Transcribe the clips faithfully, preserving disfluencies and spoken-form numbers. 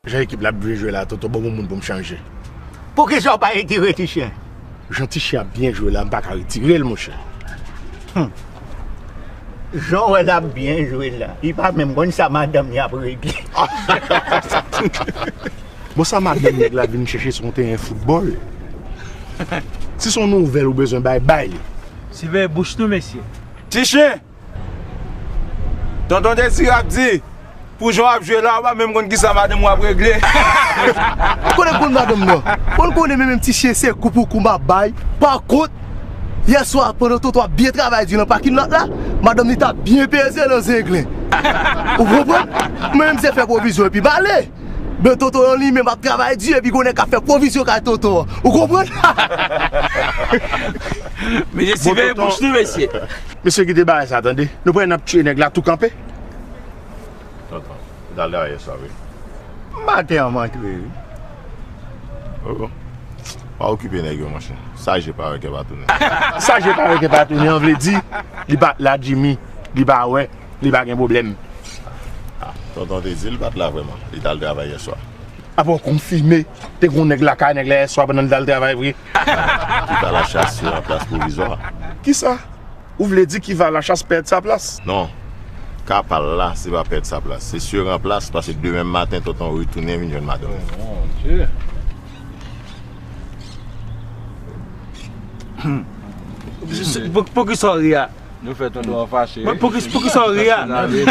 Jan ekip la ap vle jwe la, Toto, ban m yon moun pou m chanje. Poukisa w pa retire Tichen? Jan Tichen ap byen jwe la, m pa ka retire l, monchè. Jan w wè l ap byen jwe la, li pa menm konn sa madanm li ap regle. Bon, sa madanm nèg la vin chèche sou yon teren foutbòl? Si se yon nouvèl ou bezwen bay, bay li. Siveye bouch nou, mesye. Tichen! Tonton Dezi ap di, pou jan w ap jwe la, ou pa menm konn kisa madanm ou ap regle. Konnen m konn madanm nan. Konn konnen men menm Tichen se kou pou kou m ap bay. Pa kont, yè swa, pandan Toto ap byen travay di nan pakin lòt la, madanm li t ap byen peze nan zenglen. Ou konprann? Mwen menm se fè pwovizyon epi m ale. Men Toto an li menm ap travay di epi konnen k ap fè pwovizyon kay Toto an. Ou konprann? Mesye, siveye bouch nou, mesye. Mesye, kite bagay sa, tande. Nou prè n ap tiye nèg la tou kanpe. Tonton, li t al travay yè swa, wi. Maten an m antre, wi. Oh, oh. Pa okipe nèg yo, monchè. Sa je pa wè kè pa tounen. Sa je pa wè kè pa tounen an vle di, li pa la, Jimmy, li pa wè, li pa gen pwoblèm. Ah, tonton te di l pa t la vrèman. Li t al travay yè swa. Apa w konfime, te gen yon nèg lakay nèg la yè swa pandan l t al travay vre? Ki pa lachas se ranplas pwovizwa. Kisa? Ou vle di ki va lachas pèd sa plas? Non. Ka pa l la, se pa pèd sa plas. Se se ranplas, paske demen maten, tonton retounen vin jwenn madanm. Mon Dye. Pou, pou ki sa w ri a? Nou fè tonton an fache. Mwen, pou ki, pou ki sa w ri a? Wi,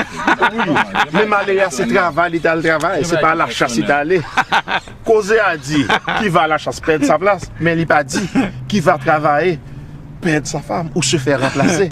men malere a se travay li t al travay, se pa lachas li t ale. Koze a di, ki va lachas pèd sa plas, men li pa di, ki va travay pèd sa fam ou se fè ranplase.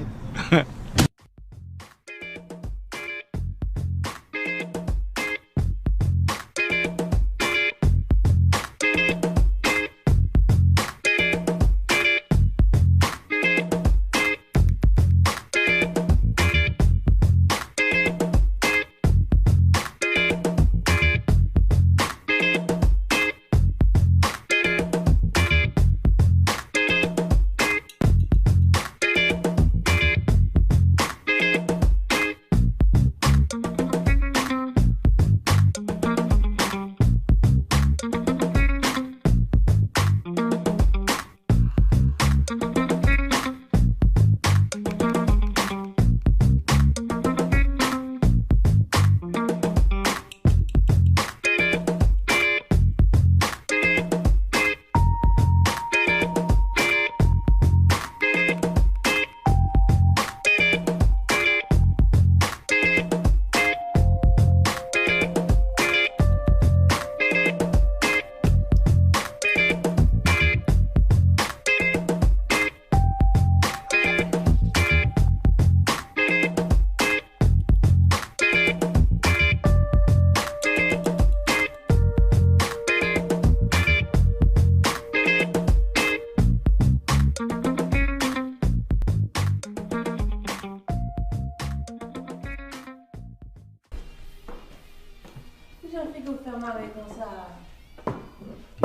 Kijan figi w fè mare konsa?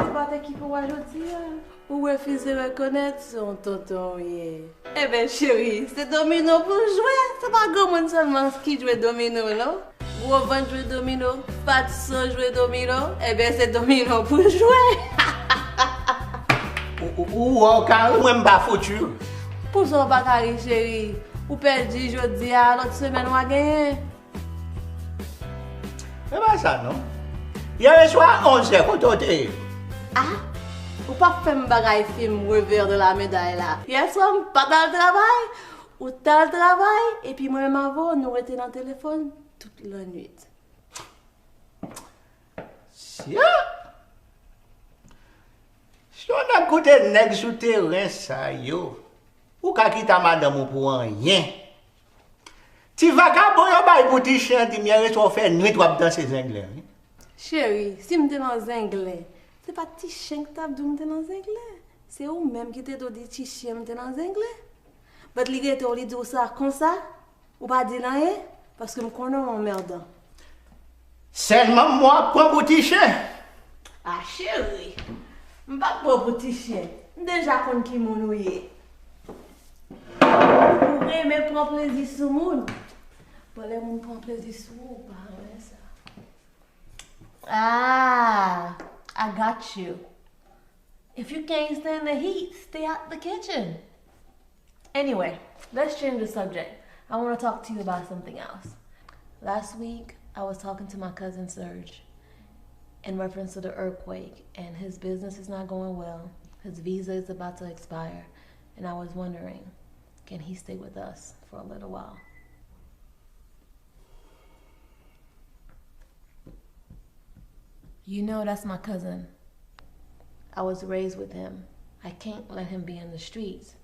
Ou pa te ki pou wè jodi a? Ou refize rekonèt se yon tonton ou ye. Enben, cheri, se domino pou w jwe. Se pa granmoun sèlman ki jwe domino, non. Gwo vant jwe domino, fatso jwe domino. Enben, se domino pou w jwe. Ou, ou, ou wè w ka ri, mwen m pa fouti. Pou sa w pa ka ri, cheri. Ou pèdi jodi a, lòt semèn w a genyen. E pa sa non. Yè swa onz è, kote w te ye? Ah, ou p ap fè m bagay fim revè de la meday la. Yè swa m pa t al travay, ou t al travay, epi mwen menm avè w, nou rete nan telefòn tout lannwit. Sya! Si yon nèg koute nèg sou teren sa yo, ou ka kite madanm ou pou anyen. Ti vakabon yo bay pou ti chen an di m yè reswa w fè nwit w ap danse zenglen, wi. Cheri, si m te nan zenglen, se pa ti chen ki t ap di w m te nan zenglen. Se ou menm ki te dwe di ti chen m te nan zenglen. But li rete w, li di w sa konsa, ou pa di l anyen, paske m konnen w anmèdan. Sèlman m w ap pran pou ti chen. Ah, cheri, m p ap pran pou ti chen. M deja konn ki moun ou ye. Ou renmen pran plezi sou moun. Bon, lè moun pran plezi sou ou, ou pa renmen sa. Ah, I got you. If you can't stand the heat, stay out the kitchen. Anyway, let's change the subject. I want to talk to you about something else. Last week, I was talking to my cousin Serge in reference to the earthquake, and his business is not going well. His visa is about to expire, and I was wondering, can he stay with us for a little while? You know, that's my cousin. I was raised with him. I can't let him be in the streets.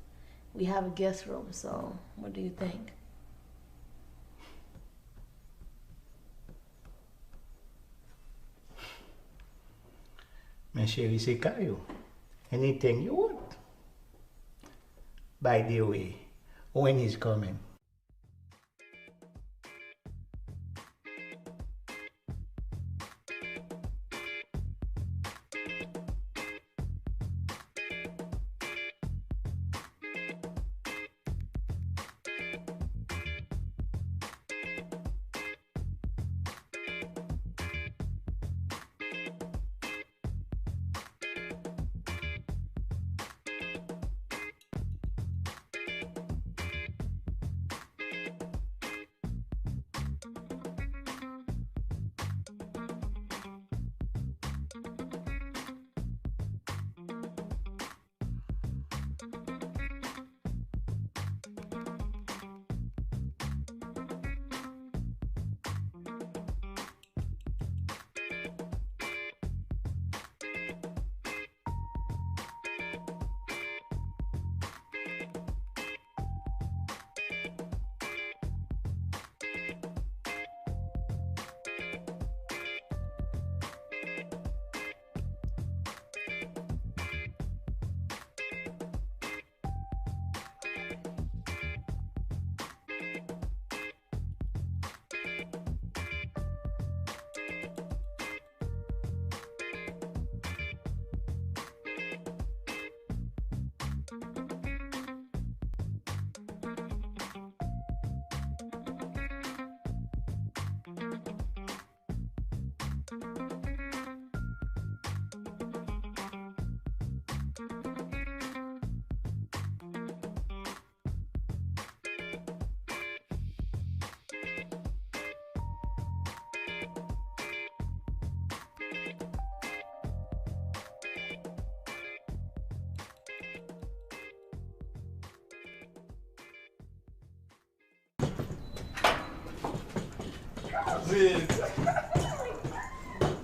We have a guest room, so what do you think? Men cheri, se kay ou. Anything you want. By the way, when he's coming?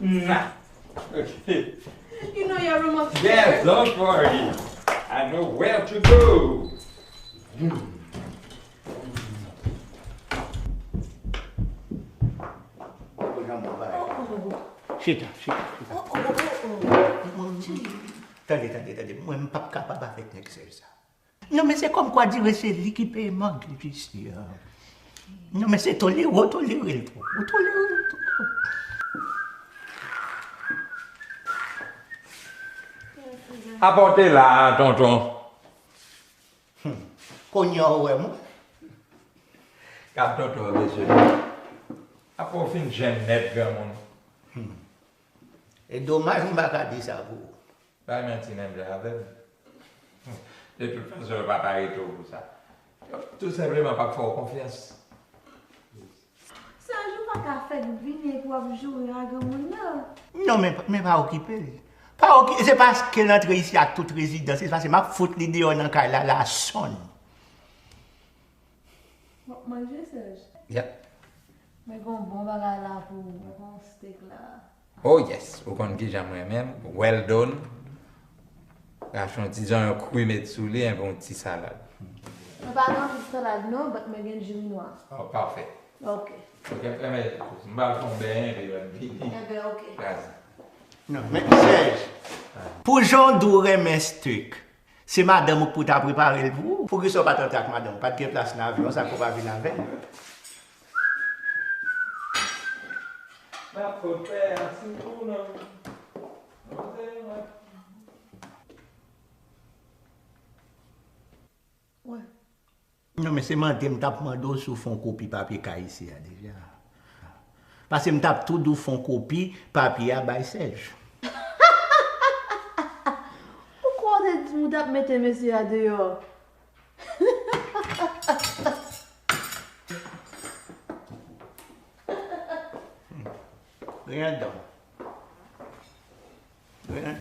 Nah. Okay. You know your room upstairs. Yes, don't worry. I know where to go. Chita, chita, chita. Tande, tande, tande. Mwen, m p ap kapab avèk nèg sèj sa. Non, men se kòmkwa dire se li ki peye mòtgej isi a. Non, men se tolere w tolere l tou. Ou tolere l tou. Apòte la, tonton. Hmm. Kounye a w wè mwen. Gad tonton, mesye. Apre w fin jèn nèt, granmoun. Hmm. E domaj m pa ka di sa pou ou. Bay manti menm jan avè m. De tout fason, yo p ap arete w pou sa. Yo tou senpleman p ap fè w konfyans. Sèj, ou pa ka fèk vini epi w ap joure a granmoun nan. Non, men, men pa okipe l. Pa oki-, se paske l antre isi ak tout rezidans, se paske m ap fout li deyò nan kay la, la sonn. W ap manje, Sèj? Yep. Men gen yon bon bagay la pou ou, men gen yon steak la. Oh yes, ou konn kijan m renmen l. Well done. Rache yon ti zonyon kri met sou li, enben yon ti salad. Mwen pa gen anvi salad non, but mwen gen jimnwa. Oh, pafè. Ok. Ok, enben, m pral fè yon benyen, epi lè m vini. Enben, ok. Kraze. Non, men, Sèj, pou jan w di w renmen steak, se madanm ou k pou ta prepare l pou ou. Poukisa w pa t antre ak madanm ou? Pa t gen plas nan avyon an, sa k ou pa vin avè l? M ap fout pè a sou ou non. Wè. Non, men se mande m t ap mande w si w fè yon kopi papye kay isi a deja. Paske m t ap tou di w fè yon kopi papye a bay Sèj. Ou kwè w te di m ou t ap mete mesye a deyò? Rien dedans. Rien.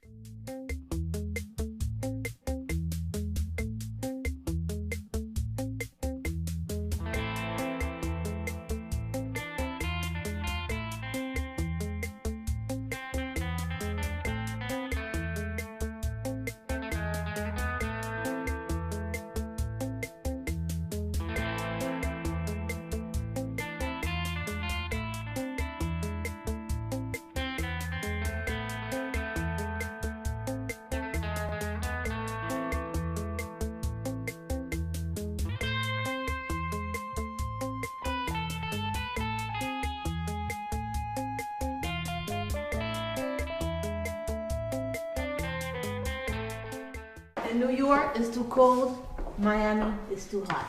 And New York is too cold, Miami is too hot.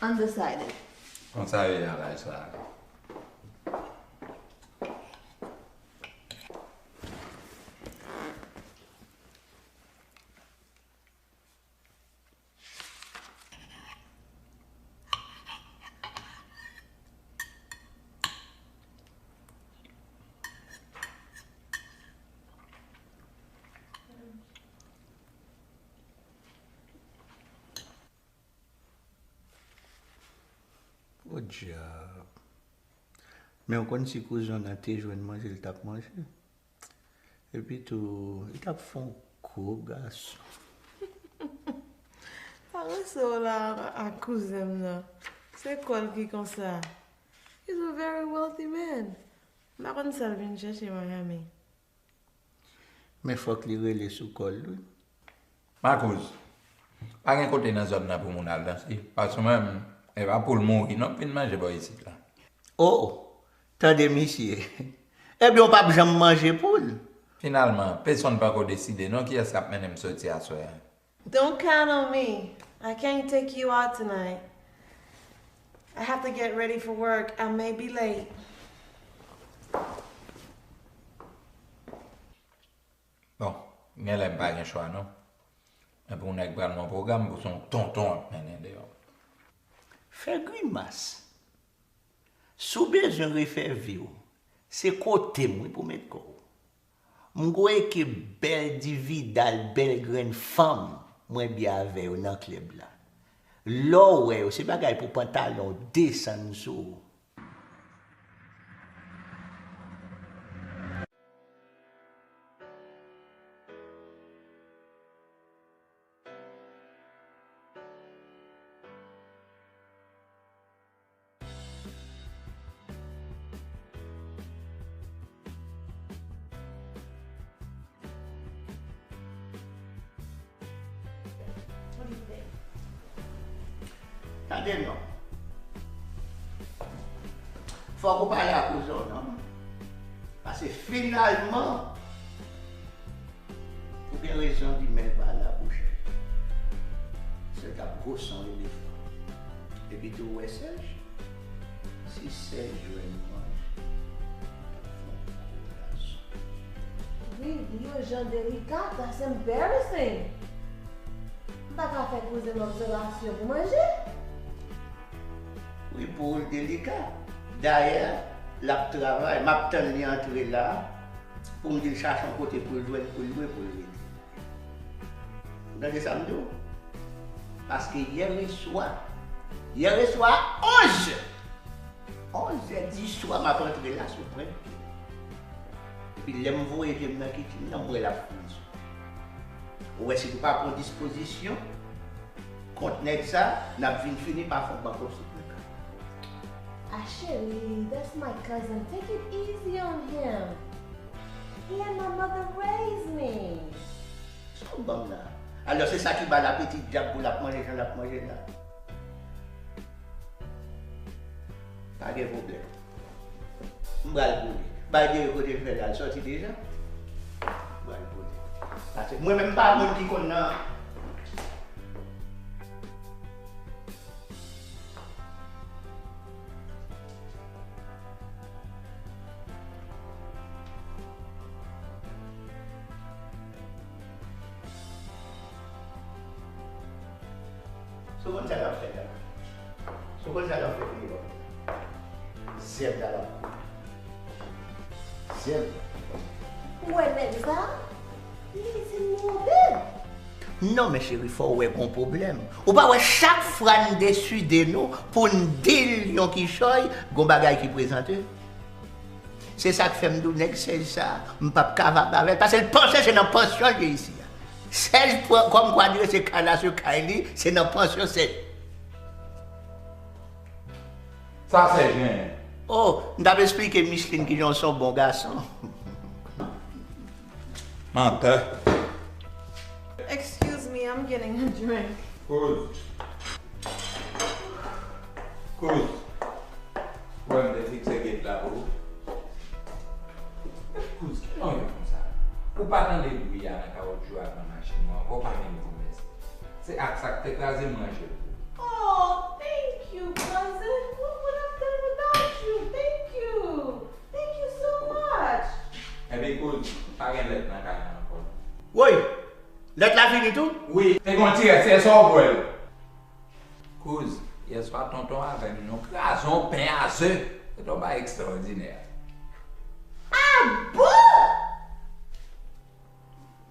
Undecided. Konsa yo ye a laj sa a. Podyab. Men w konn si kouzen w nan te jwenn manje, l t ap manje. Epi tou, li t ap fè yon gwo gason. Parese w la ak kouzen m nan. Se kò l ki konsa. He's a very wealthy man. M pa konn sa l vin chèche Miami. Men fòk li rele sou kò l, wi. Makouz, pa gen kote nan zòn nan pou moun al danse. Paske mwen menm, e pa poul mouri non m vin manje bò isit la. O, tande misye. Ebyen, w p ap janm manje poul. Finalman, pèsonn pako deside non kiyès k ap mennen m soti aswè a. Don't count on me. I can't take you out tonight. I have to get ready for work. I may be late. Bon, genlè m pa gen chwa non. Epi yon nèg pral nan pwogram pou se yon tonton ap mennen deyò. Fè grimas. Si w bezwen refè vi w, se kote m wi pou w met kò w. M kwè ke bèl dividal, bèl grenn fanm mwen byen avè yo nan klèb la. Lè w wè yo, se bagay pou pantalon w desann sou ou. Tande non. Fòk ou pale ak kouzen w non. Paske finalman, ou gen rezon di men l pa la pou chay. Se t ap gwo san elefan. Epi tou ou wè Sèj, si Sèj jwenn manje, l ap fè yon gwo gason. Wi, li yon jan delika, that's embarrassing. M pa ka fè kouzen m obsèvasyon pou manje. Wi, pou ou l delika. Dayè, l ap travay, m ap tann li antre la pou m di l chache yon kote pou l jwenn, pou l lwe, pou l rete. Ou tande sa m di w? Paske yèreswa, yèreswa a onz zè, onz zè di swa m ap antre la sou pwent pye. Epi lè m voye je m nan kichen nan, m wè l ap fini sou. Ou wè si nou pa pran dispozisyon kont nèg sa, n ap vin fini pa fè yon bankòt sou pwent la. Ah, cheri, that's my cousin. Take it easy on him. He and my mother raised me. Sa w ban m la? Alò, se sa ki ba l apeti dyab pou l ap manje jan l ap manje la. Pa gen pwoblèm. M pral pou li. Bay deri kote l fè la, l sòti deja? M pral pou li. Paske mwen menm m pa moun ki konn nan. Ou konn sa l ap fè la? Ou konn sa l ap fè pou li? Zèb la l ap koupe. Zèb. Ou wè nèg sa? Li se move. Non, men cheri, fò w wè gon pwoblèm. Ou pa wè chak fwa n deside nou pou n deal yon kichòy, gon bagay ki prezante. Se sa k fè m di w nèg Sèj sa, m p ap kapab avè l, paske l panse se nan pansyon l ye isi a. Sèj pran kòm kwa di se kay la, se kay li, se nan pansyon Sèj. Sa Sèj genyen? Oh, m t ap esplike Micheline kijan w se yon bon gason. Mantè. Excuse me, I'm getting a drink. Kouz. Kouz. Wè m te fikse gate la pou ou. Epi Kouz, ki non yo konsa? Ou pa tande bri a nan kawotchou a nan machin mwen ankò, ou pa vin di mèsi. Se ak sa k te kraze m ranje l pou ou. Oh, thank you, cousin. What would I have done without you? Thank you. Thank you so much. Epi Kouz, pa gen lèt nan kay la ankò. Woy! Lèt la fini tou? Wi, te gon ti rès, se sa w bwè l. Kouz, yèswa tonton avè m, nou kraze yon pen a ze. Se te yon bagay ekstraòdinè. Ah bon?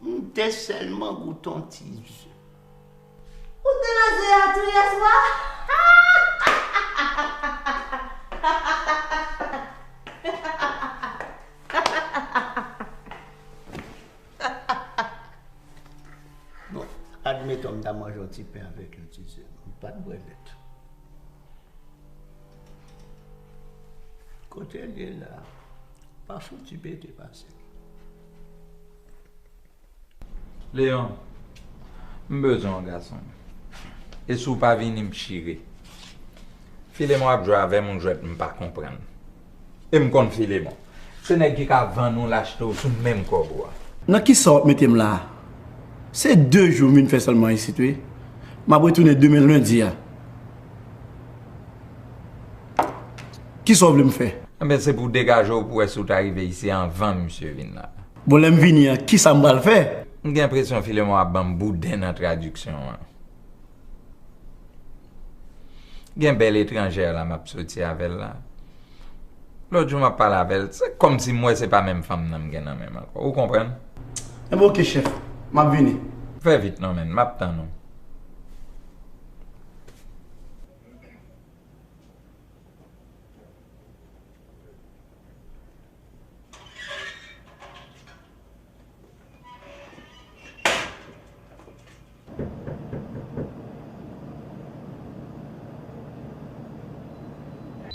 M te sèlman goute yon ti ze. Ou te nan ze a tou yèswa? Bon, admeton m ta manje yon ti pen avèk yon ti ze. M pa t bwè lèt. Kote l ye la? Pa fouti pete pase l. Leon, m bezwen w gason. E si w pa vini, m chire. Filemon ap jwe avè m yon jwèt m pa konprann. E m konn Filemon. Se nèg ki ka vann ou, l achte w sou menm kòb ou a. Nan kisa w ap mete m la a? Se de jou m vin fè sèlman isit, wi. M ap retounen demen lendi a. Kisa w vle m fè? Enben, se pou w degaje w pou w wè si w ta rive isi anvan misye vin la. Bon, lè m vini an, kisa m pral fè? M gen enpresyon Filemon ap ban m bouden nan tradiksyon an. Gen bèl etranjè la m ap soti avè l la. Lòt jou m ap pale avè l, se kòmsi m wè se pa menm fanm nan m gen nan men m ankò. Ou konprann? Enben, oke, chèf. M ap vini. Fè vit non, menn. M ap tann ou.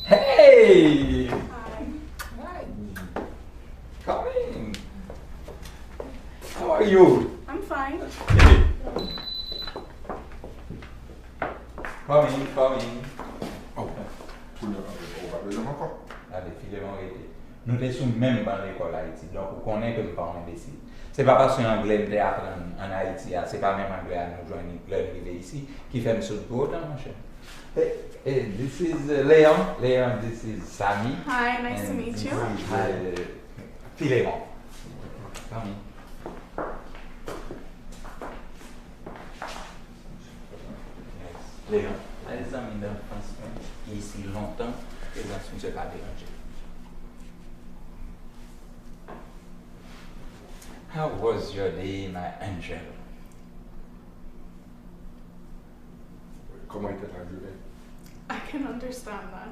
Hey! Hi. Hi. Come in. How are you? I'm fine. Come in, come in. Oh, ou pa bezwen ankò? Gade, Filemon rete. Nou te sou menm ban lekòl Ayiti, donk ou konnen ke m pa yon enbesil. Se pa paske anglè m te aprann ann Ayiti a, se pa menm anglè a nou jwenn lè n rive isi, ki fè m soud pou otan, monchè. Hey, hey, this is, uh, Leon. Leon, this is Samy. Hi, nice to meet you. And this is, uh, Filemon. Samy. Leon, a de zanmi danfans mwen ki isi lontan, prezans misye pa deranje m. How was your day, my angel? Kòman te ta jounen? I can understand that.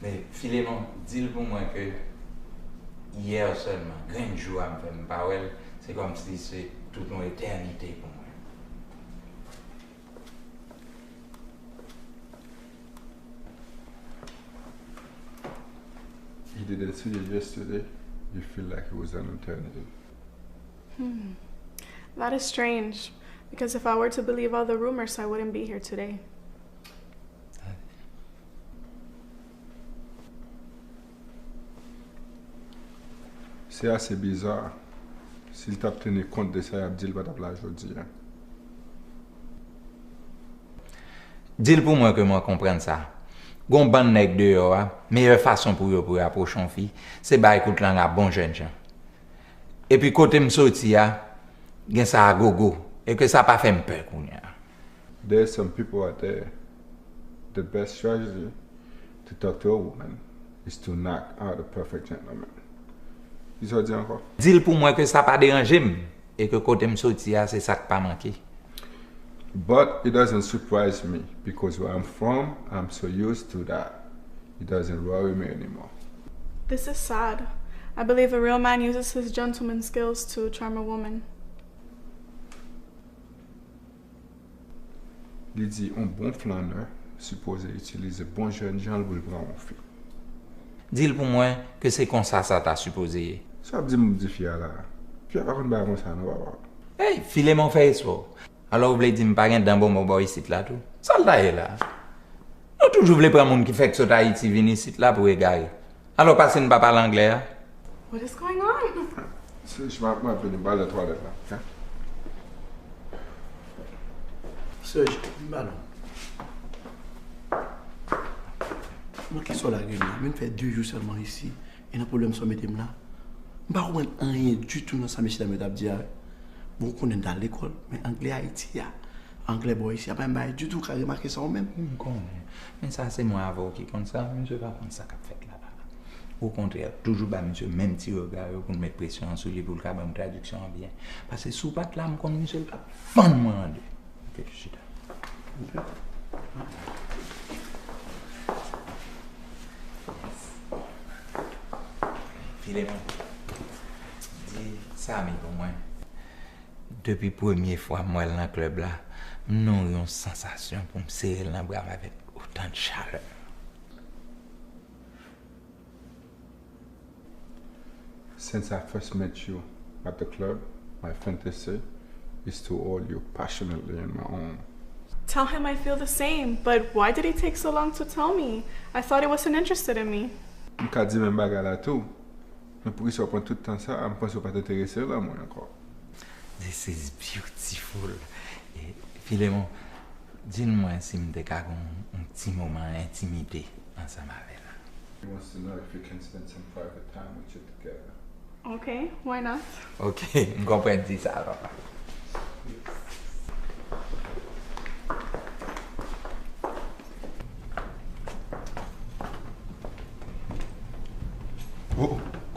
Men Filemon, di l pou mwen ke yè sèlman, grenn jou a m fè m pa wè l, se kòmsi se tout yon etènite pou mwen. You didn't see you yesterday, you feel like it was an eternity. Hmm. That is strange, because if I were to believe all the rumors, I wouldn't be here today. Se ase biza. Si l t ap teni kont de sa y ap di, l pa t ap la jodi a. Di l pou mwen ke mwen konprann sa. Gon bann nèg deyò a, meyè fason pou yo pou yo apwoche yon fi, se bay kout lang a bon jènjan. Epi kote m soti a, gen sa a gogo, e ke sa pa fè m pè kounye a. There's some people out there, the best strategy to talk to a woman is to knock out a perfect gentleman. Kisa w di ankò? Di l pou mwen ke sa pa deranje m e ke kote m soti a se sa k pa manke. But it doesn't surprise me because where I'm from, I'm so used to that. It doesn't worry me anymore. This is sad. I believe a real man uses his gentleman skills to charm a woman. Li di yon bon flannè sipoze itilize bon jènjan l pou l pran yon fi. Di l pou mwen ke se konsa sa ta sipoze ye. Sa w ap di m di fi a la? Fi a pa konn bagay konsa non papa. Ey, Filemon fè espò. Alò ou vle di m pa gen dan bonbon bò isit la tou? Sa l ta ye la? Nou toujou vle pran moun ki fèk sot Ayiti vin isit la pou egare. Alò pase n pa pale anglè a. What is going on? Serge, m ap vini, m pral nan twalèt la. Serge, vin ba non. Mwen kisa w lage m la? Vin fè de jou sèlman isi e nan pwoblèm sa w mete m la. M pa konprann anyen ditou nan sa mesye dam yo t ap di a. Bon, ou konnen m t al lekòl, men anglè Ayiti a, anglè bò isi a pa menm bagay ditou, ou ka remake sa ou menm. M konnen. Men sa se mwen avè w ki konn sa, misye pa konn sa k ap fèt la la. Okontrè, toujou ba misye menm ti rega yo pou n met presyon an sou li pou l ka ban m tradiksyon an byen. Paske si w pa t la, m konn misye l t ap fann mwen an de. Ok, chita. Filemon, di Samy pou mwen. Depi premye fwa m wè l nan klèb la, m nouri yon sansasyon pou m sere l nan bra m avèk otan de chalè. Since I first met you at the club, my fantasy is to hold you passionately in my own. Tell him I feel the same, but why did he take so long to tell me? I thought he wasn't interested in me. M ka di menm bagay la tou. Men poukisa w pran tout tan sa a? M panse w pa t enterese l nan mwen ankò. This is beautiful. Filemon, di l mwen si m te ka gen yon ti moman entimite ansanm avè l. He wants to know if you can spend some private time with you together. Okay, why not? Ok, m konprann di sa papa.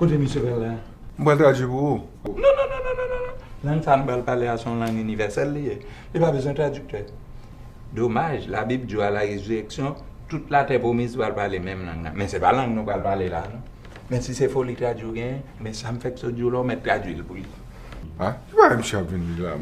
Kote misye pral la? M pral tradui pou ou. Non, non, non, non, non, non, non. Lang sa a m pral pale a se yon lang inivèsèl li ye. Li pa bezwen tradiktè. Domaj, Labib di w a la rezireksyon, tout latè pwomiz pral pale menm lang nan. Men se pa lang nou pral pale la non. Men si se foli tradui w genyen, men sa m fèk sot di w la w mèt tradui l pou li. Ah, ki bagay misye ap vin di la?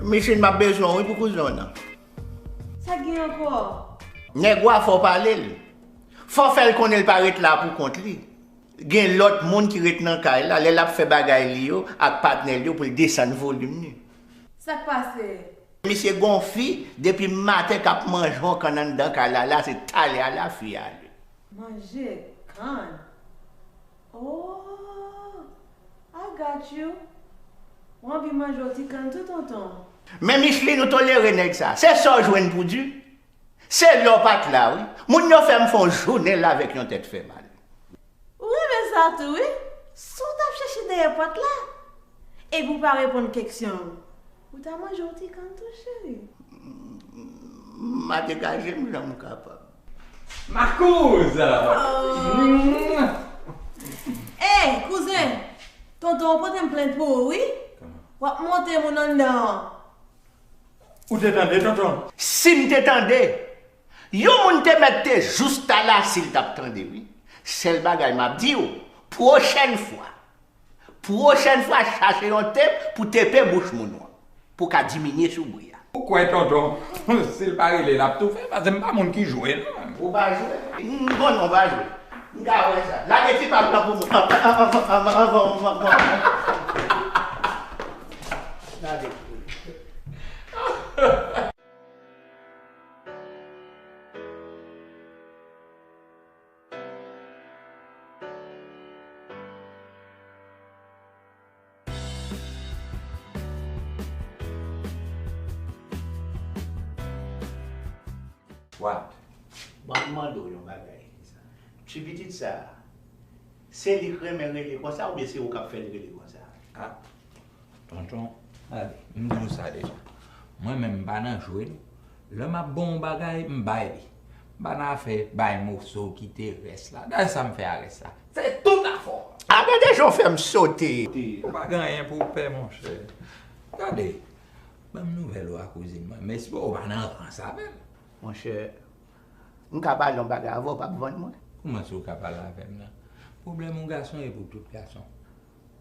Micheline, m ap bezwen w wi pou kouzen w nan. Sa k gen ankò? Nèg wa fò pale l. Fò fè l konnen l pa ret la pou kont li. Gen lòt moun ki ret nan kay la lè l ap fè bagay li yo ak patnè l yo pou l desann volim li. Sa k pase? Misye gon fi depi maten k ap manje yon kann anndan kay la la se talè a la fi ale. Manje kann? Oh, I got you. Ou anvi manje yon ti kann tou tonton. Men Micheline ou tolere nèg sa. Se sa w jwenn pou di? Se lè w pa t la wi. Moun yo fè m fè yon jounen la avèk yon tèt fè mal. Ou renmen sa tou wi. Sa w t ap chèche dèyè pòt la? Epi w pa reponn keksyon m. Ou ta manje yon ti kann tou, cheri? M a degaje m jan m kapab. Makouz! Ey, kouzen! Tonton an pote m plent pou ou, wi. W ap monte moun anndan an. Ou te tande, tonton? Si m te tande, yon moun te mèt te jous ta la si l t ap tande, wi. Sèl bagay m ap di w, pwochèn fwa, pwochèn fwa, chache yon tep pou tepe bouch moun ou an, pou w ka diminye sou bri a. Ou kwè, tonton, si l pa rele, l ap toufe, paske m pa moun ki jwe, non. Ou pa jwe? M konnen w pa jwe. M ka wè sa. Lage ti pap lan pou mwen. Anvan, anvan, anvan, anvan, anvan, anvan. Lage. What? Bon, m mande w yon bagay. Ti pitit sa a, se li k renmen rele konsa oubyen se ou k ap fè l rele konsa? Ah, tonton, m di w sa deja. Mwen menm m pa nan jwe non. Lè m ap bon yon bagay, m bay li. M pa nan afè bay moso, kite rès la. Gade sa m fè a rès la. Se tout afè w. Ah, gade jan w fè m sote. Ou pa gen anyen pou w pè, monchè. Gade, ban m nouvèl ou a kouzin mwen. M espere w pa nan rans avè l. Monchè, m ka pale yon bagay avè w, w p ap vann mwen? Kouman si w ka pale avè m nan? Pwoblèm yon gason e pou tout gason.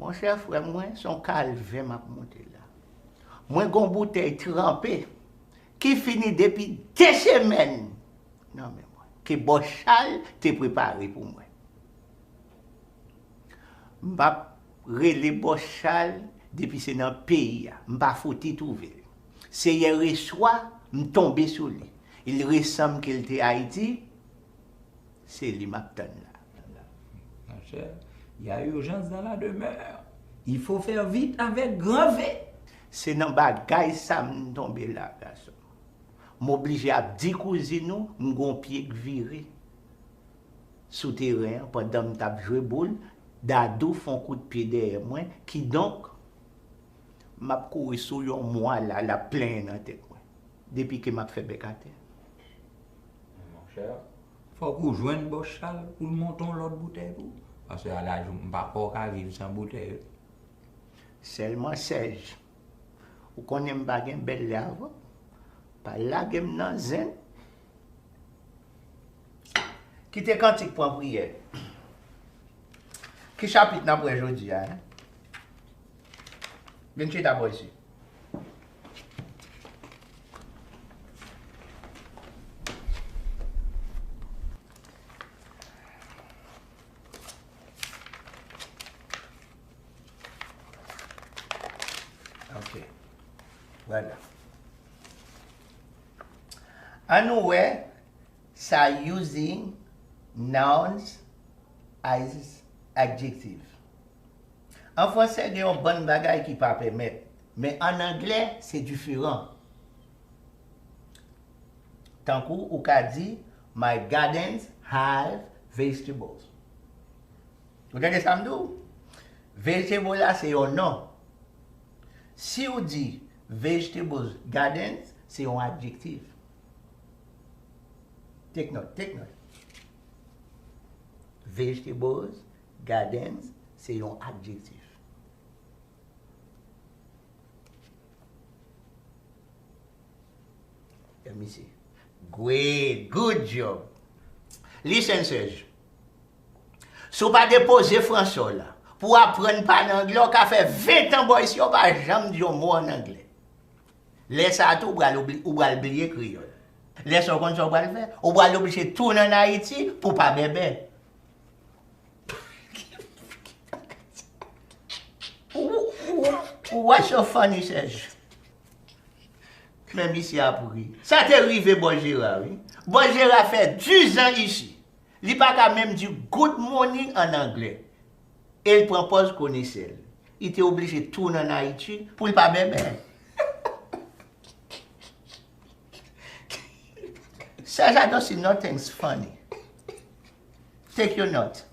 Monchè, frè mwen, se yon kalvè m ap monte la. Mwen gen yon boutèy tranpe ki fini depi de semèn nan men mwen, ke bòs Chal te prepare pou mwen. M p ap rele bòs Chal depi se nan peyi a. M pa fouti twouve l. Se yèreswa m tonbe sou li. Il resanm ke l te Ayiti, se li m ap tann la. Monchè, y a urgence dans la demeure. Il faut faire vite avec grand V. Se nan bagay sa m tonbe la, gason. M oblije ap di kouzin ou m gon pye k vire sou teren an pandan m t ap jwe boul, Dadou fè yon kout pye dèyè mwen, kidonk, m ap kouri sou yon mwa la, l ap plenyen nan tèt mwen, depi ke m ap fè bèk atè. Monchè, fòk ou jwenn bòs Chal pou l monte yon lòt boutèy pou ou. Paske a laj ou, m pa kwè w ka viv san boutèy. Sèlman Sèj, ou konnen m pa gen bèl lè avè w, pa lage m nan zen. Kite kantik pran priyè. Ki chapit n ap wè jodi a, en? Vin chita bò isi. Ok. Vwala. Ann nou wè sa using nouns as adjective. An fransè, gen yon bann bagay ki pa pèmèt, men ann anglè, se diferan. Tankou ou ka di, My gardens have vegetables. Ou tande sa m di w? Vegetable la se yon non. Si w di vegetables gardens, se yon adjektif. Take note, take note. Vegetables gardens se yon adjektif. Let me see. Great, good job. Listen, Serge. Si w pa depoze franse w la pou w aprann pale anglè, w ka fè ven tan bò isi yo pa janm di yon mo ann anglè. Lè sa a tou, ou pral oubli- ou pral bliye kreyòl. Lè sa a, w konn sa w pral fè? Ou pral oblije tounen ann Ayiti pou w pa bèbè. What's so funny, Serge? Men misye ap ri. Sa te rive Bòjera, wi. Bòjera fè dizan isi. Li pa ka menm di good morning ann anglè. E l pran pòz konesè l. Li te oblije tounen ann Ayiti pou l pa bèbè. Serge, I don't see nothing's funny. Take your note.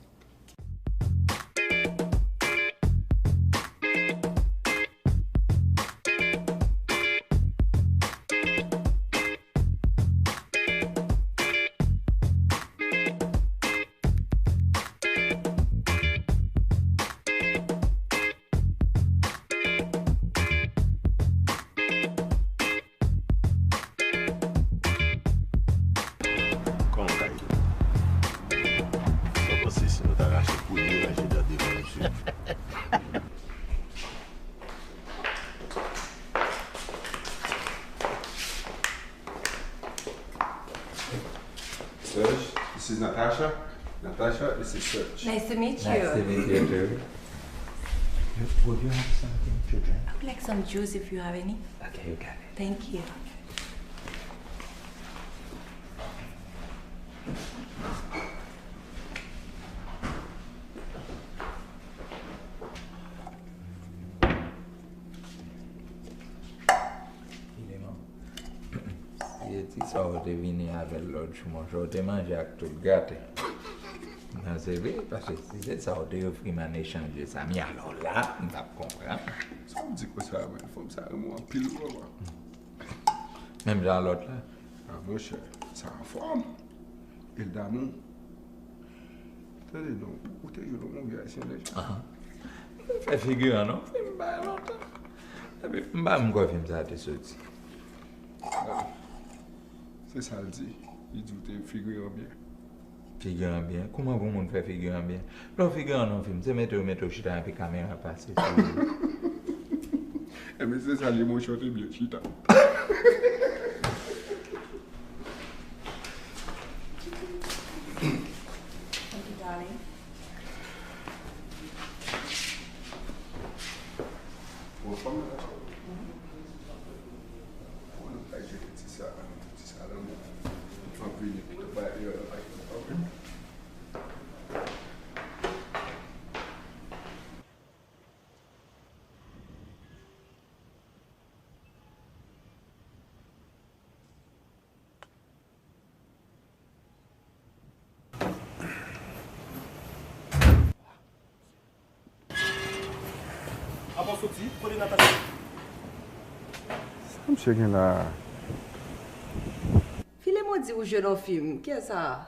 Natasha. Natasha, this is Serge. Nice to meet you. Nice to meet you too. Would you have something to drink? I would like some juice if you have any. Okay, you got it. Thank you. Filemon, si se ti sa w te vini avè l lòt jou, monchè, w te manje ak tout gate. Non, se vre, paske si se sa w te ofri m an echanj de sa, mi alò la, m t ap konprann. Sa w di konsa, man? Fanm sa renmen w anpil, vrèman. Menm jan lòt la. Ah, monchè, sa anfòm. E l damou. Tande non, ou te jwenn yon move ayisyen deja? Ahan. M fè figiran non, fim pa lontan. Epi m pa menm kwè fim sa te soti. Se sa l di. Li di w te figiran byen. Figiran byen? Kouman pou moun fè figiran byen? Lè w figiran nan fim, se mete yo mete w chita epi kamera pase sou ou. Ebyen se sa li, monchè, w te byen chita. Thank you, darling. Bon, fanm nan dakò. Bon, nou pral jete ti sa, ti sa la, men. Fanm vini, nou pral jete ti sa. Apa w soti? Kote Natacha? Sa misye gen la a? Filemon di ou jwe nan fim. Kiyès sa a?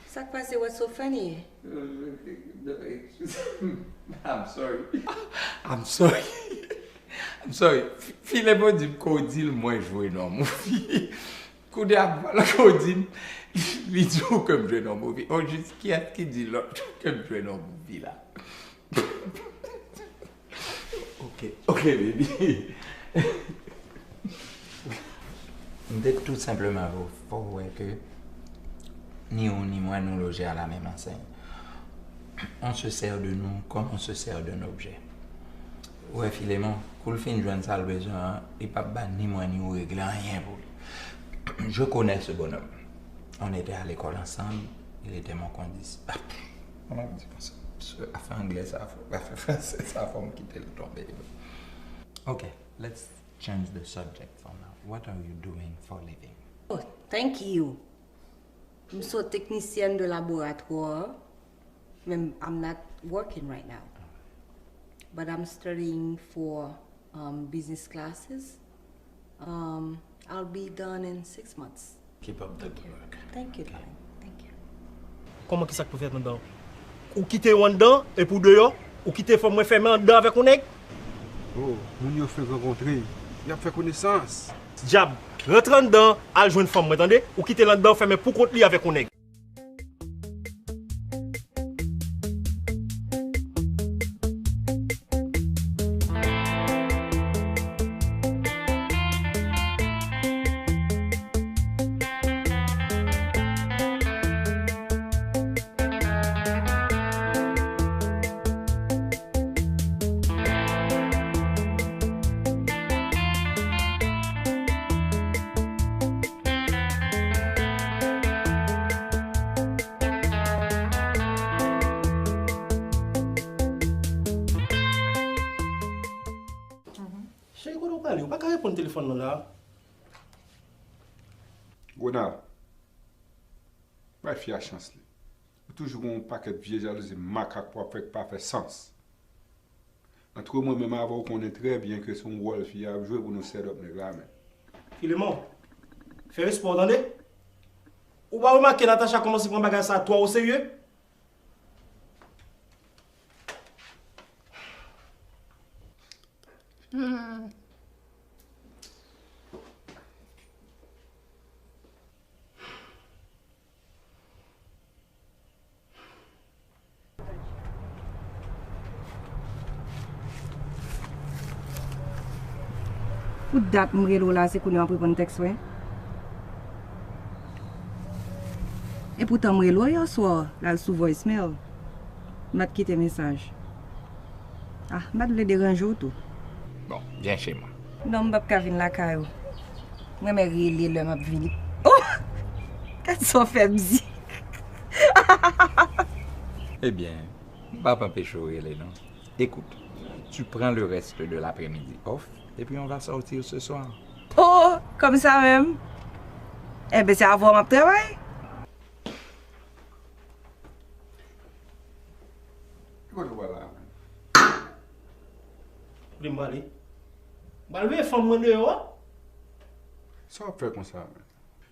Sa k pase? What's so funny? I'm sorry. I'm sorry. I'm sorry. Filemon di m Cody l mwen jwe nan movie. Kounye a m pale Cody, li di w ke m jwe nan movie. O jis kiyès ki di lòt ke m jwe nan movie la? Ok, ok, baby. M te tou senpleman vle fè w wè ke ni ou ni mwen nou loje a la menm ansèy. On se sert de nous comme on se sert d'un objet. Ou wè Filemon, kou l fin jwenn sa l bezwen an, li p ap ba ni mwen ni ou regle anyen pou li. Je connais ce bonhomme. On était à l'école ensemble, il était mon condis. Kòman m di konsa? Afè anglè sa fò, afè fransè sa fò m kite l tonbe. Ok, let's change the subject for now. What are you doing for living? Oh, thank you. M se yon teknisyèn de laboratwa, men I'm not working right now. But I'm studying for um, business classes. Um, I'll be done in six months. Keep up the good work. Thank you, darling. Thank you. Kòman, kisa k pou fèt anndan? Ou kite yo anndan, epi w deyò? Ou kite fanm mwen fèmen anndan avèk yon nèg? Oh, moun yo fenk rankontre. Y ap fè konesans. Dyab, rantre anndan, al jwenn fanm mwen, tande? Ou kite l anndan, fèmen pou kont li avèk yon nèg. Cheri, kote w prale? Ou pa ka reponn telefòn nan la. Ronald, bay fi a chans li. Ou toujou gen yon pakèt vye jalouzi makak pou ap fè k pa fè sans. Antre mwen menm avè w, ou konnen trè byen ke se yon wòl fi a ap jwe pou nou set up nèg la, men. Filemon, fè respè w, tande? Ou pa remake Natacha kòmanse pran bagay sa twò oserye? Pou dat m rele w la, se kounye a w ap reponn tèks mwen? Epoutan m rele w yè swa, l al sou voicemail. M pa t kite mesaj. Ah, m pa t vle deranje w tou. Bon, byen chema. Non, m p ap ka vin lakay ou. M renmen rele lè m ap vini. Oh! Gad sa w fè m di. Ebyen, m p ap anpeche w rele non. Écoute, tu prends le reste de l'après-midi off et puis on va sortir ce soir. Oh, kòm sa menm? Enben, se avè w m ap travay. Ki kote w pral la menm? Kote m prale? M pral veye fanm mwen deyò a. Sa w ap fè konsa menm?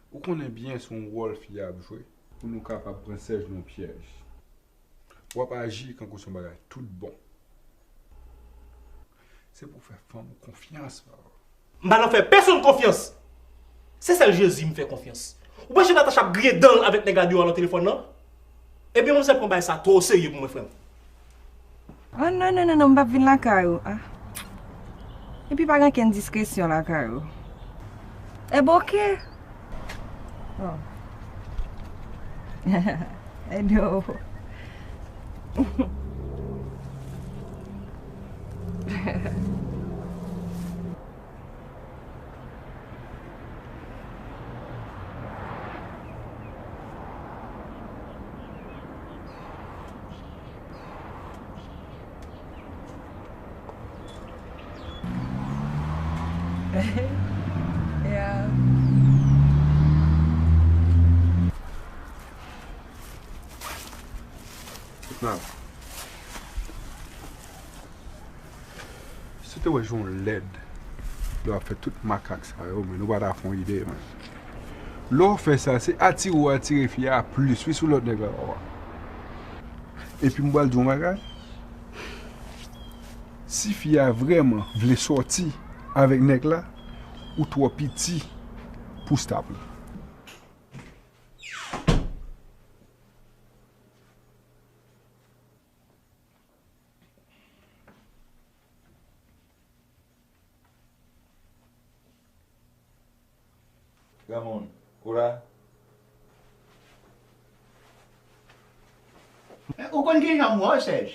Ou konnen byen se yon wòl fi a ap jwe pou nou kapab pran Sèj nan yon pyèj. W ap aji kankou se yon bagay tout bon. Se pou w fè fanm ou konfyans, papa. M pa nan fè pèsonn konfyans. Se sèl Jezi m fè konfyans. Ou panse Natacha ap griyen dan l avèk nèg la deyò a nan telefòn nan? Ebyen, manmzèl pran bagay sa twò oserye pou mwen, frè m. Oh, non, non, non, non, m p ap vin lakay ou. Ah. Epi pa gen okenn diskresyon lakay ou. Ebyen, oke. Oh. Edo. Yeah. Now, si w te wè jan w lèd lè w ap fè tout makak sa yo, men nou pa ta fè yon ide, men. Lè w fè sa, se atire w atire fi a plis, wi, sou lòt nèg la, papa. Epi m pral di w yon bagay. Si fi a vrèman vle sòti avèk nèg la, ou twò piti pou stop li. Granmoun, ou la? Men ou konn kijan m wè w, Sèj?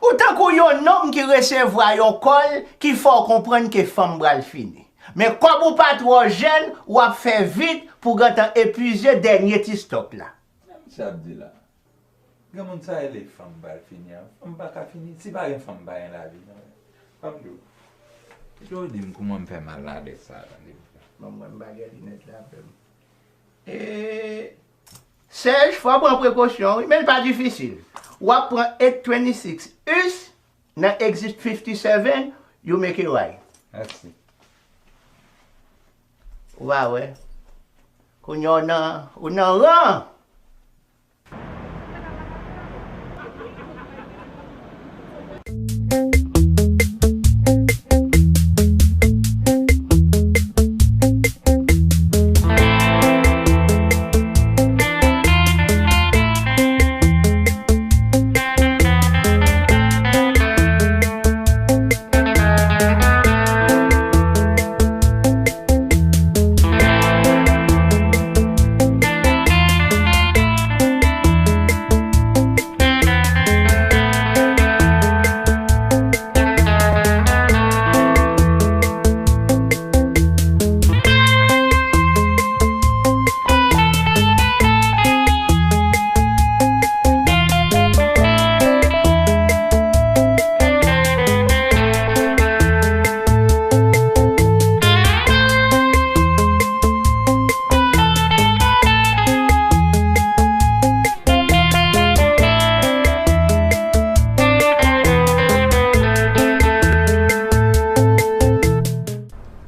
Ou tankou yon nonm ki resevwa yon kòl ki fè w konprann ke fanm pral fini. Men kòm ou pa twò jèn, w ap fè vit pou w gentan epuize dènye ti stòk la. Sa misye ap di la? Granmoun, sa rele fanm pral fini an? Fanm pa ka fini. Si pa gen fanm, pa gen lavi, non. Ban m di w. Kite w di m kouman m fè mal nan adrès sa a, tande. Bon, mwen, m pa gen linèt la, frè m. E, Sèj, fò w pran prekosyon, wi, men l pa difisil. W ap pran eight twenty-six us nan exit fifty-seven, you make a right. Mèsi. Ou va wè. Kounye a w nan, ou nan ran.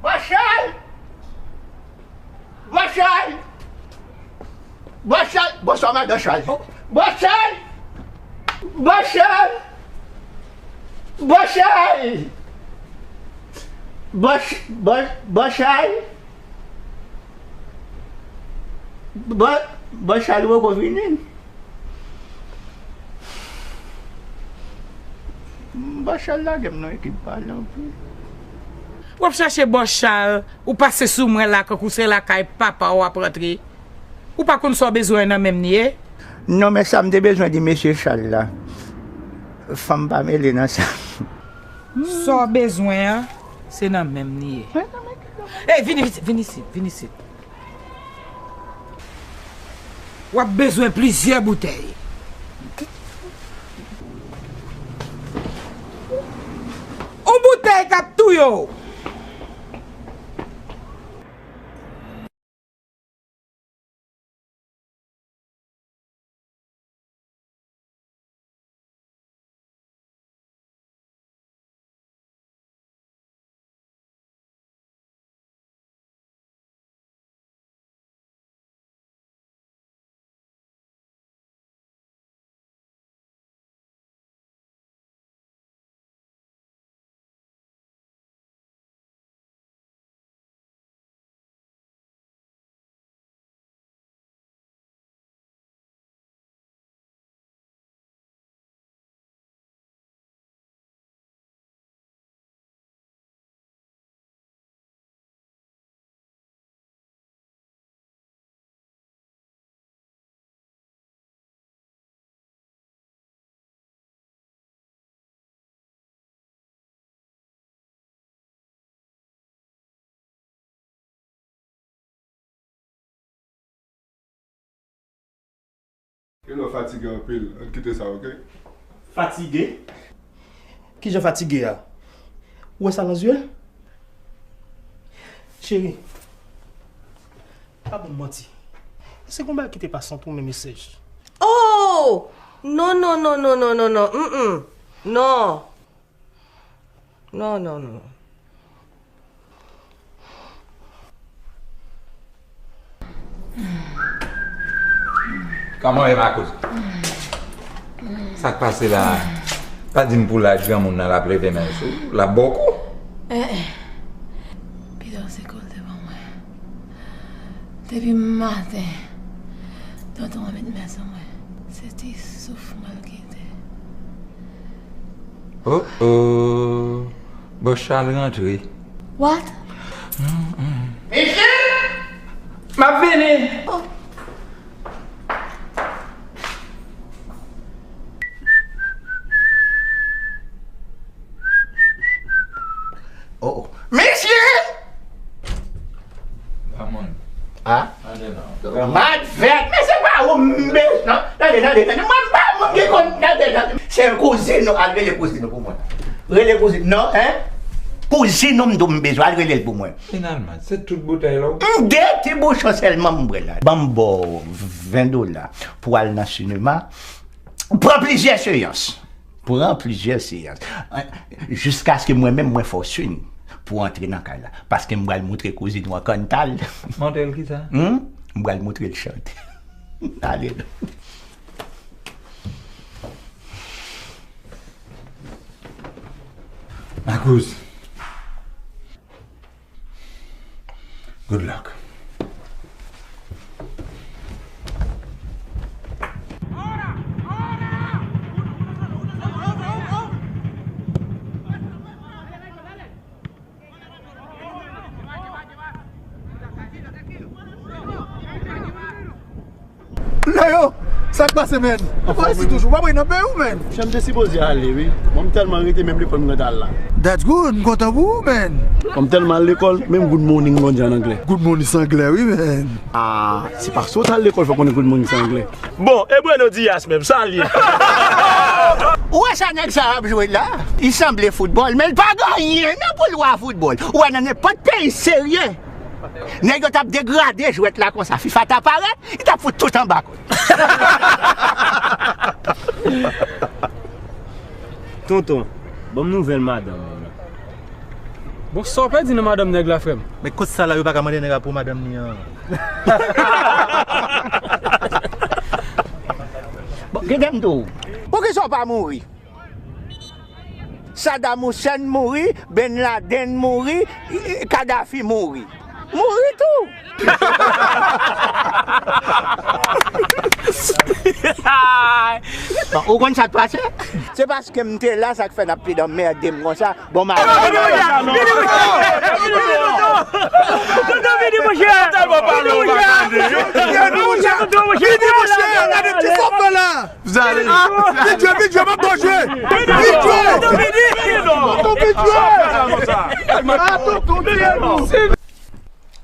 Bòchay! Bòchay! Bòchay! Bonswa, madan Chay. Bòchay! Bòchay! Bòchay! Bòch-, bò-, Bòchay! Bò-, Bòchay, ou poko vini? Bòchay lage m nan ekip pa la anpil. W ap chache bò Chal, ou pase sou mwen la kankou se lakay papa w w ap rantre. Ou pa konn sa w bezwen an nan men m li ye? Non, men sa m te bezwen di mesye Chal la. Fanm pa mele nan sa. Sa w bezwen an, se nan men m li ye. Ey, vin isit, vin isit, vin isit. W ap bezwen plizyè boutèy. Yon boutèy k ap touye w. Kèlè w fatige anpil, ann kite sa, oke? Fatige? Kijan fatige a? Ou wè sa nan zye l? Cheri, pa ban m manti. Se konba ki te pase ant ou menm e Sèj? Oh! Non, non, non, non, non, non, non, mm, mm. Non. Non, non, non. Kòman w ye, Makouz? Sa k pase la a? Pa di m pou laj granmoun nan l ap leve men l sou ou, l ap ba w kou. Eh, eh. Pito se kò l te ban mwen. Depi maten, tonton an met men sou mwen. Se ti souf mwen l kite. Oh, oh. Bòs Chal rantre. What? Michel! M ap vini! Oh. Oh, oh. Michel! Ramon. Ah? Tande non. Madvèt, men se pa ou m bezwen. Tande, tande, tande. Mwen m pa moun ki konn, tande, tande. Se kouzin ou, al rele kouzin ou pou mwen. Rele kouzin, non, en? Kouzin ou m di w m bezwen, al rele l pou mwen. Finalman, se tout boutèy la w? M de ti bouchon sèlman m bwè la. Ban m ba w ven dola pou al nan sinema. Pran plizyè seyans. Pran plizyè seyans. Jiskaske mwen menm mwen fè w siy pou antre nan kay la. Paske m pral moutre kouzin ou an kantal. Montre l kisa? Hmm? M pral moutre l chante. Ale non. Makouz. Good luck. Leo, sa k pase, man? Ou pa isi toujou, ou pa voye nan peyi w, man? Monchè, m te sipoze ale, wi. Bon, m tèlman rete, menm lekòl m gentan al la. That's good, m kontan pou ou, man. Bon, m tèlman al lekòl, menm good morning m konn di an anglè. Good morning se anglè, wi, man. Ah, se paske w t al lekòl fè w konnen good morning se anglè. Bon, e Bruno Dias menm, sa l ye? Ou wè sa nèg sa ap jwe la? Li sanble foutbòl, men l pa gen anyen nan pou l wè a foutbòl. Ou wè nan nenpòt peyi serye, nèg yo t ap degrade jwèt la konsa. FIFA ta parèt, li t ap fout tout anba kò l. Tonton, ban m nouvèl madanm mwen nan. Bon, sa w pèdi nan madanm nèg la, frè m? Men kot sa la, yo pa ka mande nèg la pou madanm li an? Bon, gen, gen m di w. Poukisa w pa mouri? Saddam Hussein mouri, Ben Laden mouri, Kadhafi mouri. Mouri tou. Ou konn sa k pase? Se paske m te la, sa k fè n ap plede anmède m konsa. Bon, ma. Vini, vini, vini, vini, non. Tonton, vini, monchè. Vini, monchè. Vini, monchè, tonton, monchè. Vini, monchè, gade ti sòf la. Vini, vini, vini, m ap jwe. Vini, vini, vini, non. Tonton, vini. Ah, tonton, vini.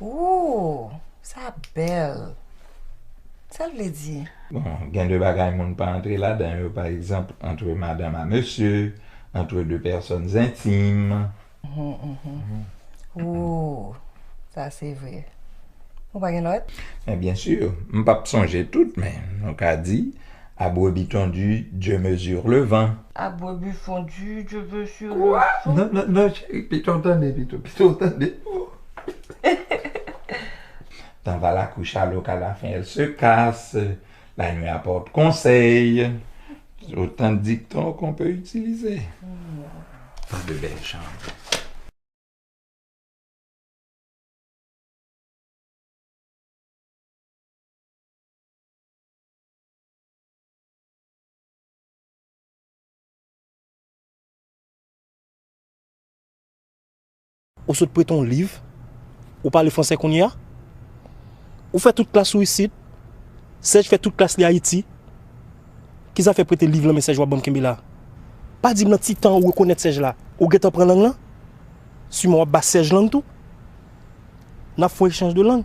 Ooh, sa bèl. Sa l vle di? Bon, gen de bagay moun pa antre ladan yo, pa egzanp, entre madame à monsieur, entre deux personnes intimes. Mhm, mhm. Ooh, sa se vre. Ou pa gen lòt? Men byen si, m p ap sonje tout, men nou ka di, à brebis tondu, Dieu mesure le vent. À brebis tondu, Dieu mesure le vent. Non, non, non, cheri, pito w tande, pito, pito w tande. Dans la couche à l'eau qu'à la fin elle se casse, la nuit apporte conseil. Autant de dictons qu'on peut utiliser. Dans de belles chambres. Ou sot prete yon liv, ou pale fransè kounye a? Ou fè tout klas ou isit, Sèj fè tout klas li Ayiti. Ki zafè prete liv lan men Sèj w ap ban m kenbe la? Pa di m nan ti tan ou rekonèt Sèj la, ou gentan pran lang lan? Siman w ap ba Sèj lang tou? N ap fè yon echanj de lang.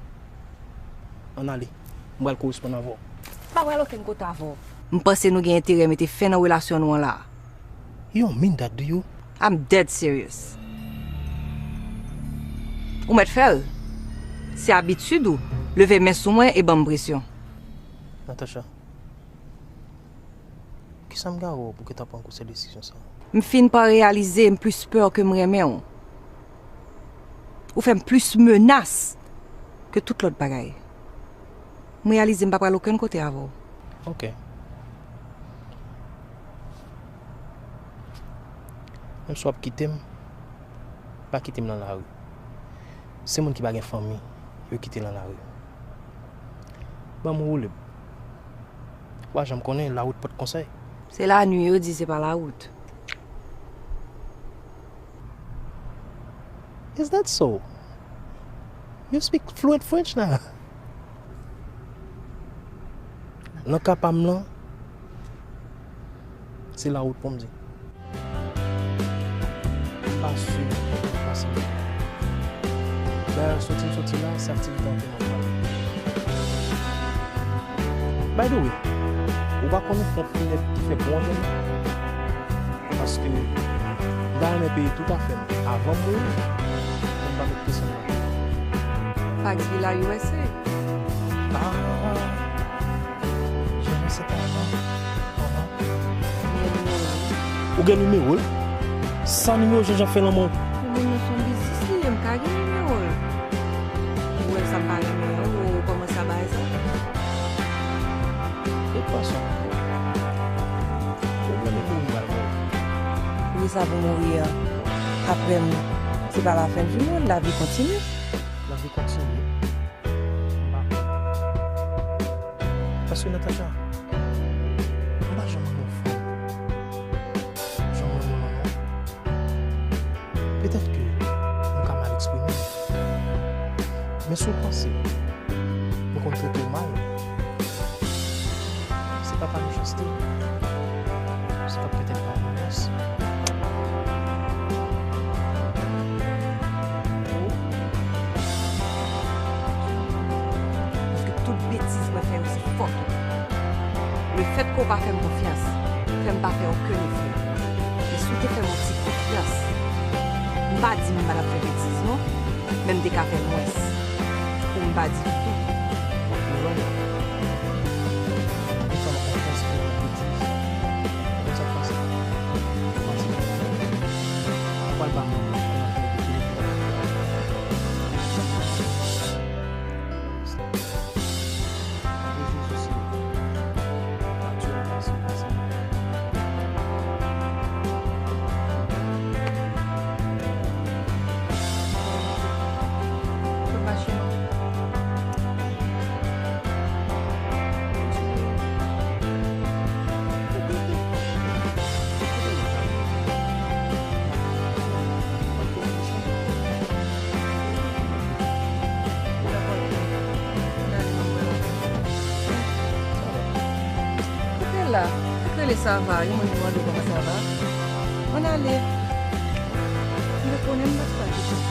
Ann ale. M pral koresponn avè w. M pa pral okenn kote avè w. M panse nou gen enterè mete fen nan relasyon nou an la a. You don't mean that, do you? I'm dead serious. Ou mèt fè l. Se abitid ou leve men sou mwen e ban m presyon. Natacha, kisa m gen avè w pou w gentan pran gwo sèl desizyon sa a? M fin pa reyalize m plis pè ke m renmen w. Ou fè m plis menas ke tout lòt bagay. M reyalize m pa pral okenn kote avè w. Ok. Menm si w ap kite m, pa kite m nan lari. Se moun ki pa gen fanmi, yo kite nan lari. Ban m woule m. Ou pa janm konnen, lawout pot konsèy. Se lannuit yo di, se pa lawout. Is that so? You speak fluent French now. Nan ka pa m lan, se lawout pou m di. Pa sou, pa sou. Dayè, soti m soti la, se aktivite antre nan pral. By the way, ou pa konn yon fon finèt ki fè bon antre nan? Paske m ta renmen peye tout afè m avan m mouri, pou m pa met presyon nan. Pa di la U S A. Ah, je ne sais pas, non. Ou gen nimewo l? San nimewo, Jean Jean fè lanmò. Pou moun nan se yon biznis li ye, m ka gen nimewo l. Ou wè sa m pa renmen an, ou kòmanse ap bagay sa. E pwason. Pwoblèm e mouri m pral mouri. Poukisa pou mouri an? Apre m, se pa lafen du monde, lavi kontinye. Lavi kontinye. M pa kwè. Paske Natacha, m pa janm renmen yon fanm jan mwen renmen w lan non. Petèt ke m ka mal eksprime m. Men si w panse mwen konn trete w mal, se pa pa mechanste. Se pa petèt pa yon menas. Paske tout betiz mwen fè yo se fòt ou. Lefètke w pa fè m konfyans, fè m pa fè okenn efò. Men si w te fè m yon ti konfyans, m pa di m pa t ap fè betiz non, men m te ka fè mwens. Pou m pa di tou. Ou konprann? Ou fè m konfyans pou yon betiz. Ou konn sa k pase? Manti. Ou pral ba m yon kòmantè de telefòn. Sa, rele Sava, yon moun ki mande w kòman sa va. Ann ale. M te konnen m pa t ka kite w.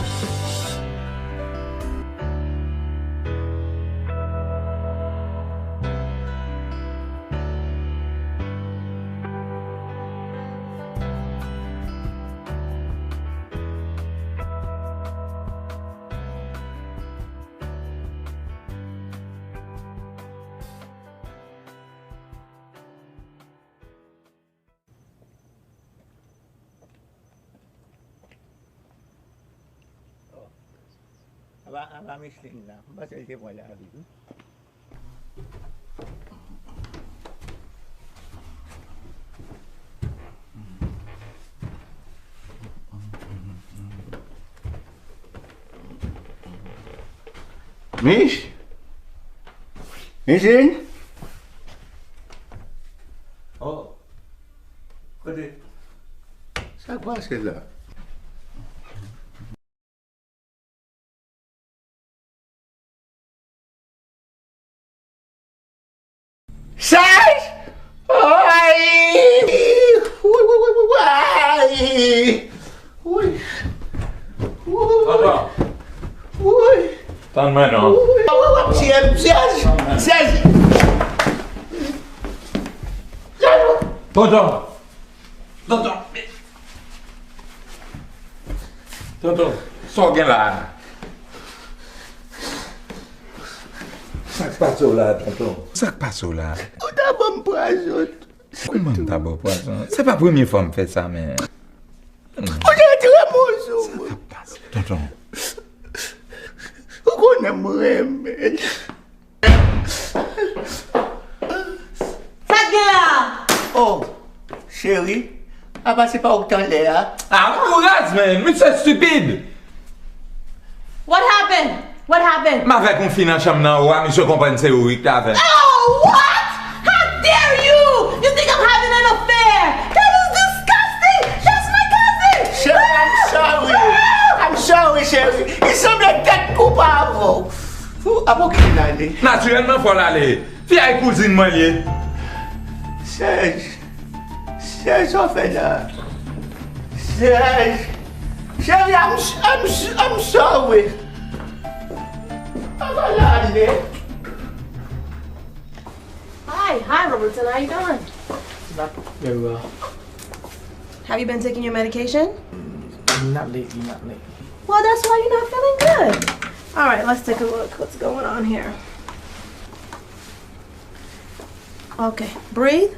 Apa, apa Micheline la? M panse l te pran lavi wi. Mich? Micheline? Oh. Kote? Sa k pase la? Serge! Ay! Woy, woy, woy, woy, woy! Woy! Woy! Tonton! Woy! Tann mwen non. Woy! Woy, w ap tiye m, Serge! Serge! Tonton! Tonton! Tonton, sa w gen la a? Sa k pase w la a, tonton? Sa k pase w la a? Ou ta ban m pwazon. Kòman m ta ba w pwazon? Se pa premye fwa m fè sa, men. Ou te rantre mwen sou mwen. Sa k ap pase? Tonton. Ou konnen m renmen l. Sa k gen la? Oh, cheri, apa se pa ou k t anlè a? Ah, ou raz, man! Misye estipid! What happened? What happened? M avèk yon fi nan chanm nan, ou a misye konprann se ou wi k t avè l. Oh, what? How dare you? You think I'm having an affair? That is disgusting! That's my cousin! Cheri, I'm sorry. I'm sorry, cheri. Li sanble tèt koup avè w. Ou ap okipe l ale. Natirèlman, fò l ale. Fi a e kouzin mwen l ye. Serge. Serge, sa w fè la? Serge. Cheri, I'm, I'm, I'm sorry. Apa l ale? Hi, hi, Robertson. How you doing? Not very well. Have you been taking your medication? Mm, not lately, not lately. Well, that's why you're not feeling good. All right, let's take a look. What's going on here? Okay, breathe.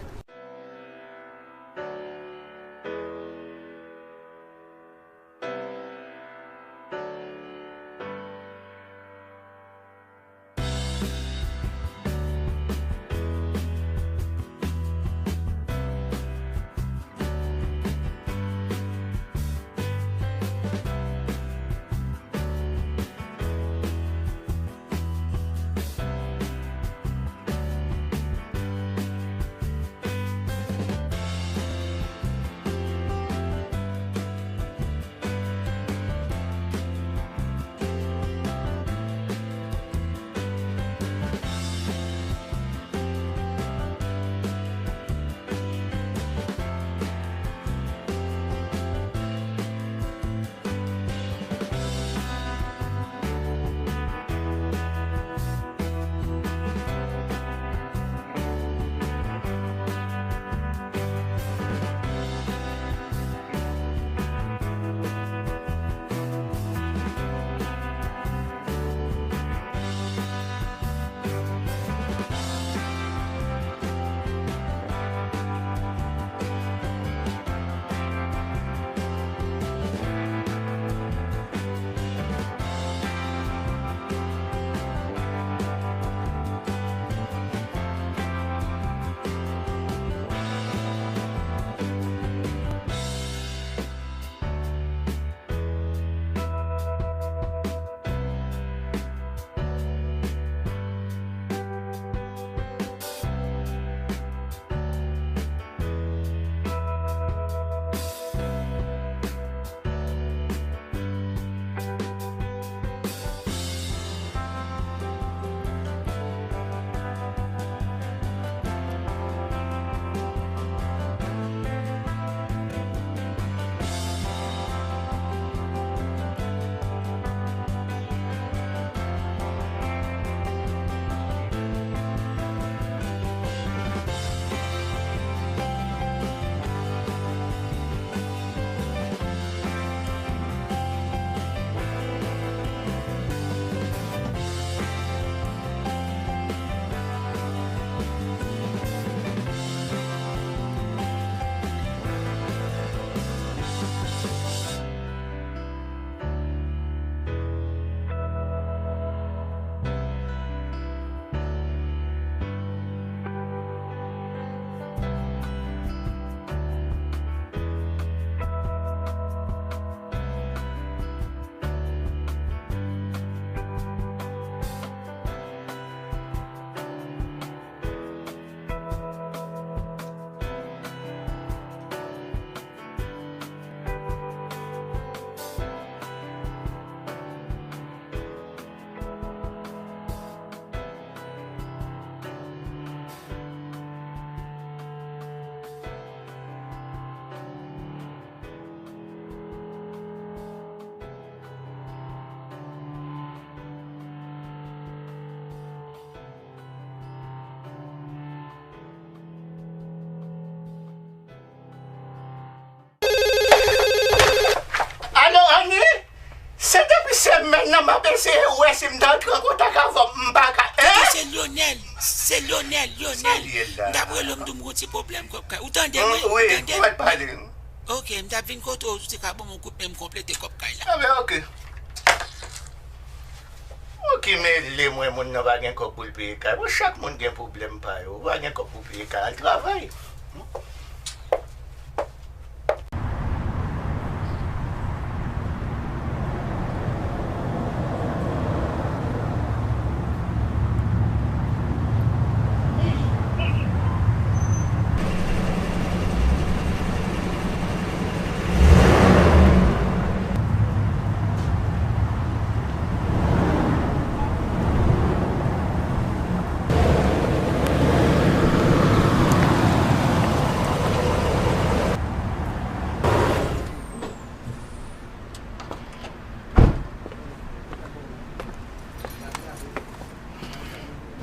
M ap eseye wè si m ta antre an kontak avè w, m pa ka. Tande, se Lionel, se Lionel, Lionel. M t ap rele w, m di w m gon ti pwoblèm kòb kay. Ou tande mwen? Ou tande m? Wi, ou mèt pale. Ok, m t ap vin kote w, ou te ka ban m yon kout men m konplete kòb kay la. Enben, ok. Ou ki mele mwen, moun nan pa gen kòb pou l peye kay. Bon, chak moun gen pwoblèm pa yo. Ou pa gen kòb pou peye kay, al travay.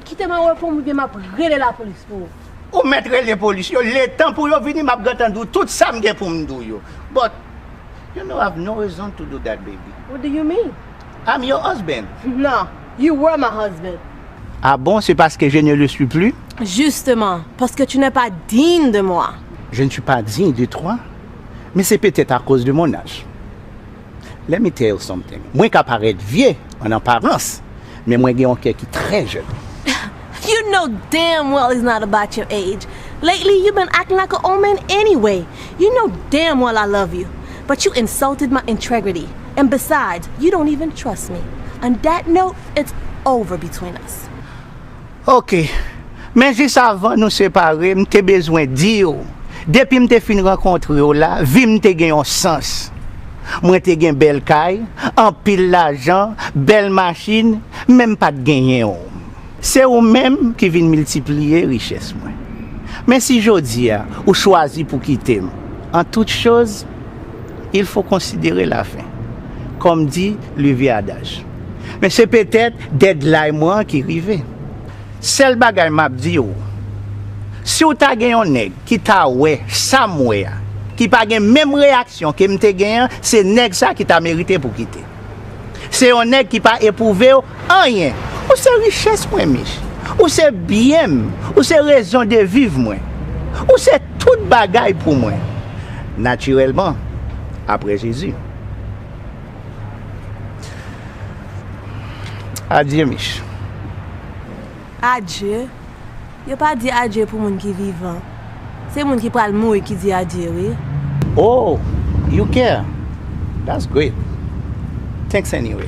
Kite m al reponn oubyen m ap rele lapolis pou ou. Ou mèt rele polis yo, letan pou yo vini, m ap gentan di w tout sa m gen pou m di w yo. But you know I have no reason to do that, baby. What do you mean? I'm your husband. No, you were my husband. Ah bon, c'est parce que je ne le suis plus? Justement, parce que tu n'es pas digne de moi. Je ne suis pas digne de toi, mais c'est peut-être à cause de mon âge. Let me tell you something. Mwen ka parèt vye an aparans, men mwen gen yon kè ki trè jèn. You know damn well it's not about your age. Lately, you've been acting like an old man anyway. You know damn well I love you, but you insulted my integrity. And besides, you don't even trust me. On that note, it's over between us. Ok. Men jis avan nou separe, m te bezwen di w, depi m te fin rankontre w la, vi m te gen yon sans. Mwen te gen bèl kay, anpil lajan, bèl machin, men m pa t genyen w. Se ou menm ki vin miltipliye richès mwen. Men si jodi a ou chwazi pou kite m, en toute chose, il faut considérer la fin, comme dit le vieux adage. Men se petèt deadline mwen ki rive. Sèl bagay m ap di w, si w ta gen yon nèg ki ta wè sa m wè a, ki pa gen menm reyaksyon ke m te gen an, se nèg sa ki ta merite pou kite. Se yon nèg ki pa epwouve w anyen. Ou se richès mwen, Mich. Ou se byen m. Ou se rezon de viv mwen. Ou se tout bagay pou mwen. Natirèlman, apre Jezi. Adye, Mich. Adye? Yo pa di adye pou moun ki vivan. Se moun ki pral mouri ki di adye, wi. Oh, you care? That's great. Thanks anyway.